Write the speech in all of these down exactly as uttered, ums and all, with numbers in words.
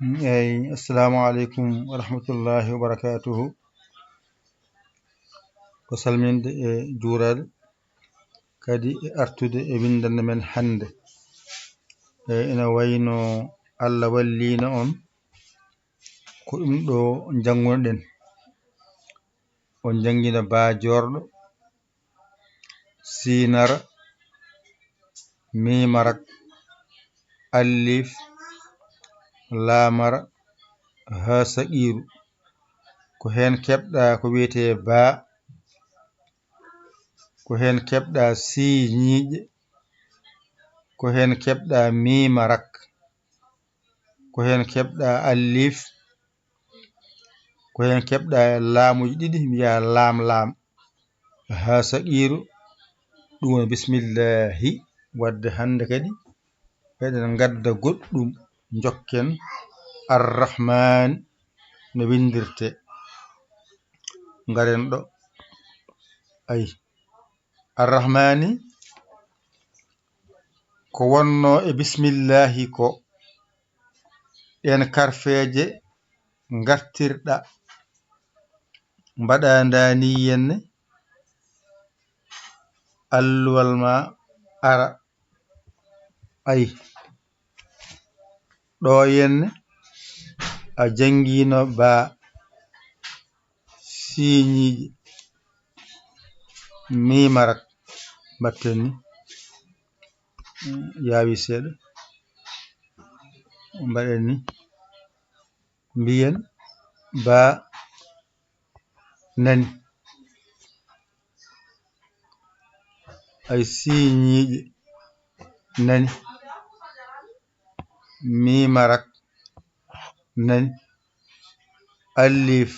Eyi, assalamu aleykum wa rahmatullahi wa barakatuhu. Ko salminde e juurade, kadi e artude e winndannde men hannde. E ina wayno Allah walliino on, ko ɗum ɗo njanngunoɗen. On njanngiino baa joorɗo, siinara, miimara, alif, laamara, haa saqiiru. Ko heen keɓɗa ko wiyetee baa, ko heen keɓɗa siiñiiƴe, ko heen keɓɗa miimara, ko heen keɓɗa alif, ko heen keɓɗa laamuuji ɗiɗi, mbiyaa laam laam. Haa saqiiru, ɗum woni bismillahi. Wadde hannde kadi, eɗen ngadda goɗɗum, njokken Arrahman no winndirtee. Ngaren ɗo. Ay, Arrahmani ko wonnoo e bismillahi ko ɗeen karfeeje ngartirɗa, mbaɗa ndaa ni henne, alluwal ma ara. Ay, ɗo henne a janngiino baa, siiñiiƴe, miimara, mbaɗten ni, yaawi seeɗa, mbaɗen ni, mbiyen baa nani. Ay, siiñiiƴe nani, miimara nani, alif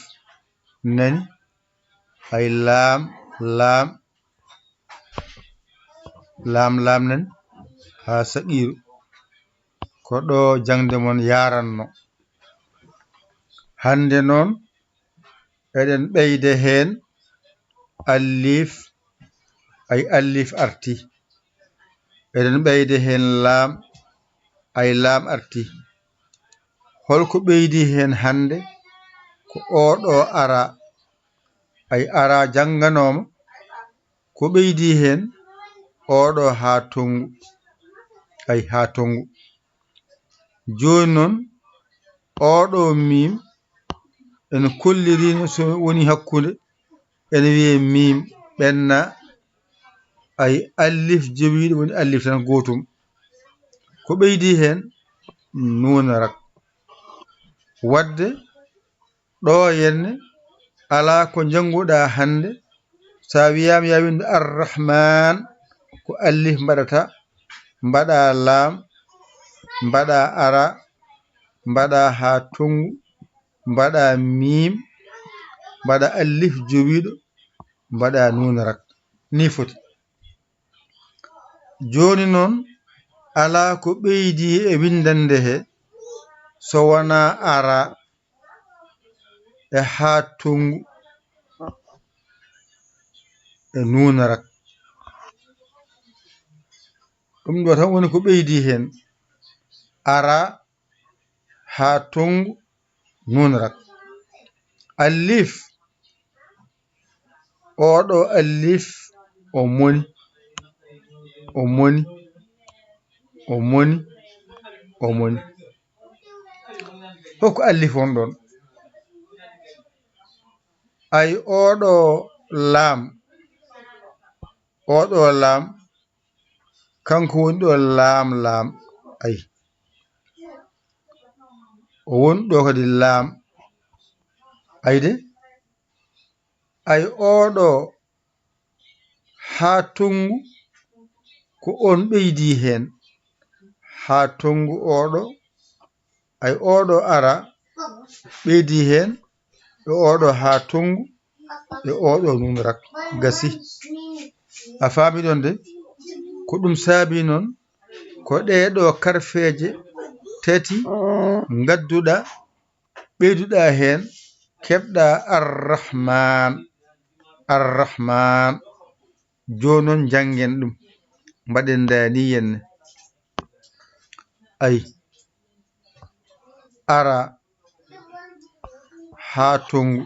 nani, ay, laam laam, laam laam nani, haa saqiiru. Ko ɗo jaŋde mon yaranno. Hannde noon, eɗen ɓeyda heen alif, ay, alif arti. Eɗen ɓeyda heen laam, ay, laam arti. Holko ɓeydi heen hannde? Ko oo ɗo ara, ay, ara jannganooma. Ko ɓeydi heen? Oo ɗo haa tonngu, ay, haa tonngu. Jooni noon, oo ɗo miim, en kolliriino so woni hakkunde, ene wiyee miim ɓenna, ay, alif jowiiɗo woni alif tan gootum. Ko ɓeydi heen? Nuunara. Wadde ɗo henne alaa ko njannguɗaa hannde. So a wiyaama yaa winndu Arrahman, ko alif mbaɗata, mbaɗa laam, mbaɗa ara, mbaɗa haa tonngu, mbaɗa miim, mbaɗa alif jowiiɗo, mbaɗa nuunara. Ni foti. Jooni noon, alaa ko ɓeydi e winndannde he so wonaa ara e haa tonngu e nuunara. Ɗum ɗo tan woni ko ɓeydi heen. Ara haa tonngu nuunara. Alif, oo ɗo alif, o moni, o moni, o moni, o moni. Hokku alif on ɗon. Ay, oo ɗo laam, oo ɗo laam, kanko woni ɗo laam laam. Ay, o woni ɗo kadi laam. Ay de, ay, oo ɗo haa tonngu, ko on ɓeydi heen. Haa tonngu oo ɗo, ay, oo ɗo ara, ɓeydi heen e oo ɗo haa tonngu e oo ɗo nuunara. Gasi. A faami ɗon de? Ko ɗum saabi noon, ko ɗee ɗo karfeeje tati ngadduɗa, ɓeyduɗa heen, keɓɗa Arrahman. Arrahman. Jooni noon, njanngen ɗum. Mbaɗen ndaa ni henne. Ay. ara, haa tongu,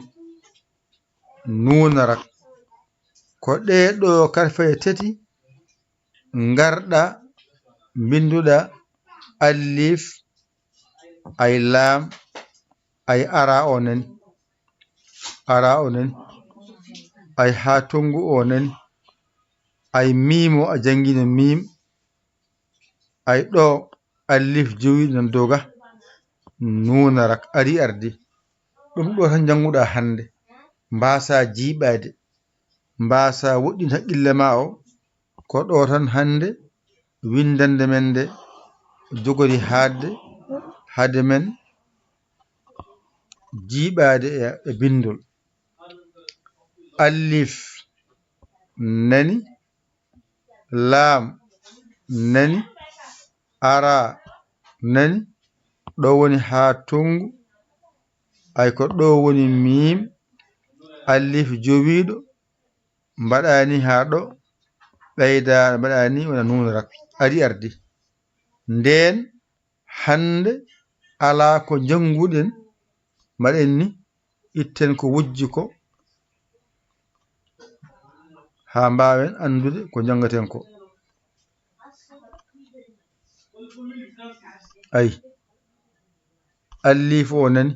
nuuna rak. Ko ɗee ɗoo karfeeje tati ngarɗa, mbinnduɗa alif, ay laam, ay ara o nani, ara o nani, ay haa tongu o nani, ay miim o a janngino miim, ay ɗo alif jowi nan doga, nuuna rak ari ardi. Ɗum ɗo tan njannguɗa hannde, mbaasa jiiɓaade, mbaasa woɗɗin haqqille ma o, ko ɗo tan hannde winndannde men nde jogori haadde, hade men jiiɓaade e, e binndol. Alif nani, laam nani, ara nani, ɗo woni haa tongu, ay ko ɗo woni miim, alif jowiiɗo, mbaɗani haa ɗo, ɓeyda mbaɗani wona nuun rak, ari ardi. Ndeen hannde alaa ko njannguɗen, mbaɗen ni, itten ko wujji ko, haa mbaawen anndude ko njanngaten ko. Ay, alliif o nani,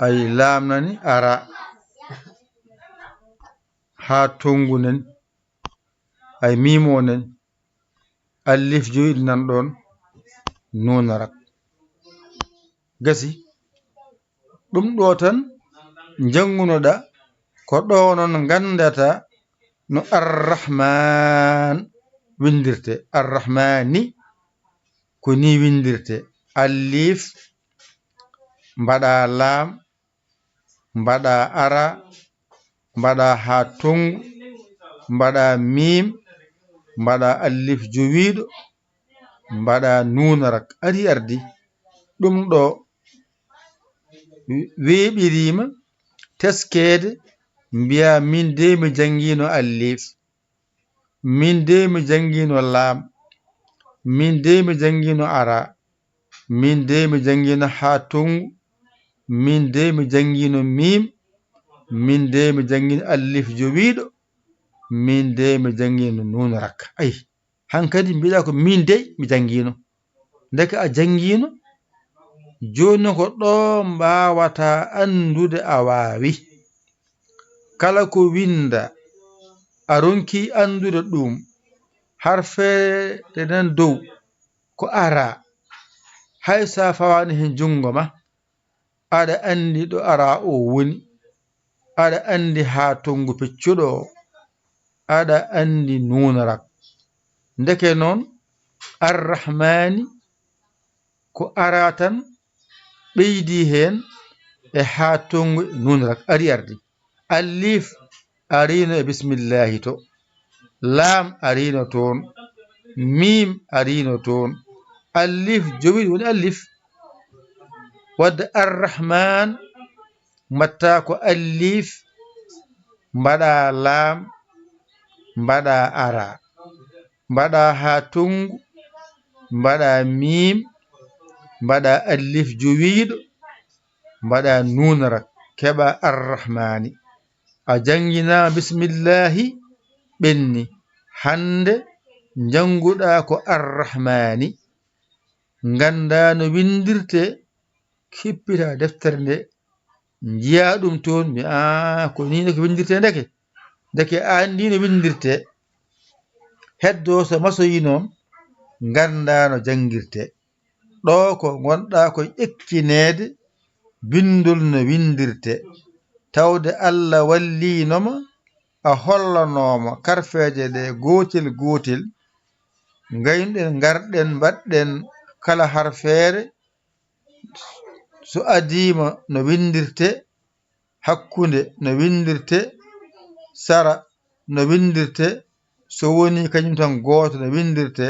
ay laam nani, ara, haa tongu nani, ay miim o nani, alliif jowiiɗo nan ɗoon, nuuna rak. Gasi. Ɗum ɗo tan njanngunoɗa, ko ɗo noon nganndata no Arrahman winndirte. Arrahmani ko ni winndirte. Alif, mbaɗa laam, mbaɗa ara, mbaɗa haa tongu, mbaɗa miim, mbaɗa alif jowiiɗo, mbaɗa nuun rak. Ari ardi. Ɗum ɗo weeɓiriima teskeede, mbiya min de mi janngiino alif, min de mi janngiino laam, min de mi janngiino ara, min de mi janngiino haa tongu, min de mi janngiino miim, min de mi janngiino alif jowiiɗo, min de mi janngiino nuun rak. Ay, hankadi mbiɗa ko min dey mi janngiino. Ndeke a janngiino, jooni ko ɗo mbaawata anndude a waawi. Kala ko winnda, a ronki anndude ɗum, harfeede nan dow, ko ara, hay so a fawaani heen junngo ma, aɗa anndi ɗo ara o woni, aɗa anndi haa tongu peccuɗo o, aɗa anndi nuun rak. Ndeke noon, Arrahmani ko ara tan ɓeydi heen e haa tongu e nuun rak ari ardi. Alif ariino e bismillahi to. Laam ariino toon. Miim ariino toon. Alif jowiiɗo woni alif. Wadde Arrahman mbatta ko alif, mbaɗa laam, mbaɗa ara, mbaɗa haa tongu, mbaɗa miim, mbaɗa alif jowiiɗo, mbaɗa nuun rak, keɓa Arrahmani. A jannginaama bismillahi, ɓenni. Hannde njannguɗa ko Arrahmani. Ngannda no winndirte, kippita deftere nde, njiya ɗum toon, mbi, "Aa, ko nii ndeke winndirte ndeke." Ndeke a anndi no winndirte. Heddo so masoyi noon, ngannda no janngirte. Ɗo ko ngonɗa ko ekkineede binndol no winndirte. Tawde Allah walliino ma, a hollanooma karfeeje ɗe gootel gootel. Ngaynuɗen, ngarɗen, mbaɗɗen kala harfeere. So adiima no winndirte, hakkunde no winndirte, sara no winndirte, so woni kañum tan gooto no winndirte,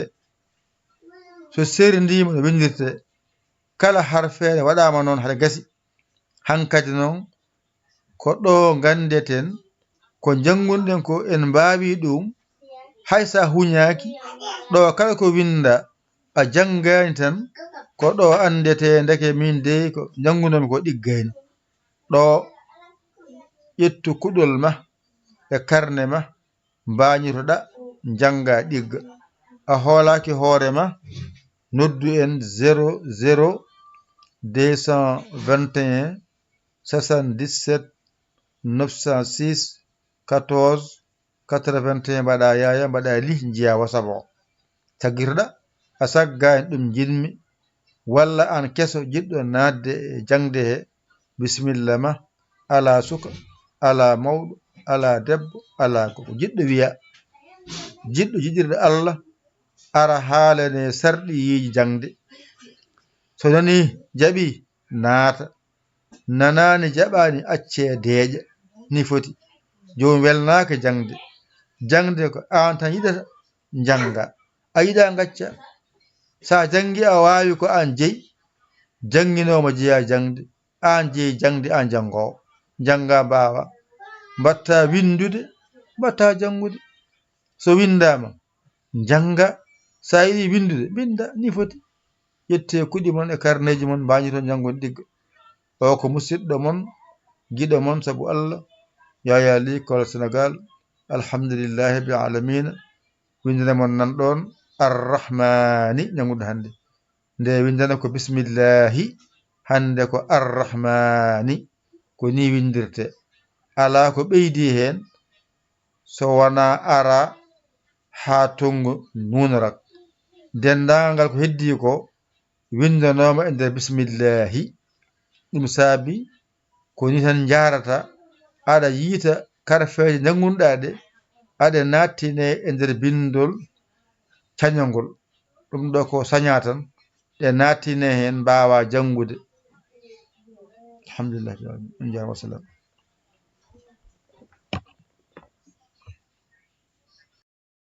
so serndiima no winndirte. Kala harfeere waɗaama noon, haɗa gasi. Hankadi noon, ko ɗo nganndeten, ko njanngunɗen ko en mbaawi ɗum, hay so a huñaaki, ɗo kala ko winnda, A janngaani tan, ko ɗo anndetee, ndeke miin dey ko njanngunoomi ko ɗiggayno. Ɗo, ƴettu kuɗol ma e karne ma, mbaañotoɗaa, njanngaa ɗigga. A hoolaaki hoore ma, noddu en zéro zéro deux cent vingt et un soixante-dix-sept neuf cent six quatorze quatre-vingt-un, mbaɗa yaaya, mbaɗa li, njiya WhatsApp o. Taggitoɗaa, a saggaani ɗum njiɗmi, walla aan keso jiɗɗo naatde e jaŋde he, bisimilla ma, alaa suka, alaa mawɗo, alaa debbo, alaa ko jiɗɗo wiya. Jiɗɗo jiɗirde Allah, ara haalane sarɗiiji jaŋde. So nanii jaɓii, naata. Nanaani, jaɓaani, accee deeƴa. Ni foti. Joom welnaaka jaŋde. Jaŋde ko aan tan yiɗata, njannga. A yiɗaa, ngacca. So a janngi, a waawi, ko aan jeyi. Jannginooma jeyaa jaŋde. Aan jeyi jaŋde, aan janngoowo. Njannga, mbaawa. Mbaɗta winndude, mbaɗta janngude. So winndaama, njannga. So a yiɗi winndude, mbinnda. Ni foti. Ƴettee kuɗi mon e karneeji mon, mbaañoton njanngon ɗigga. O ko musidɗo mon, giɗo mon sabu Allah, Yaya Ly, Kolda, Senegaal. Alhamdulillahi rabbil aalamiina. Winndana mon nan ɗoon Arrahmaani, njannguɗo hannde. Nde winndana ko bismillaahi, hannde ko Arrahmaani. Ko nii winndirtee. Alaa ko ɓeydi heen so wonaa ara haa tonngu nuunorak. Denndaangal ngal ko heddii ko winndanooma e nder bismillaahi. Ɗum saabi ko nii tan njahrata, aɗa yiyta karfeeje njanngunɗaa ɗe, aɗa naattinee e nder binndol cañangol. Ɗum ɗo ko sañaa tan, ɗe naattinee heen, mbaawaa janngude. Alhamdulillahi rabbil aalamiina. On njaaraama, wasalaam.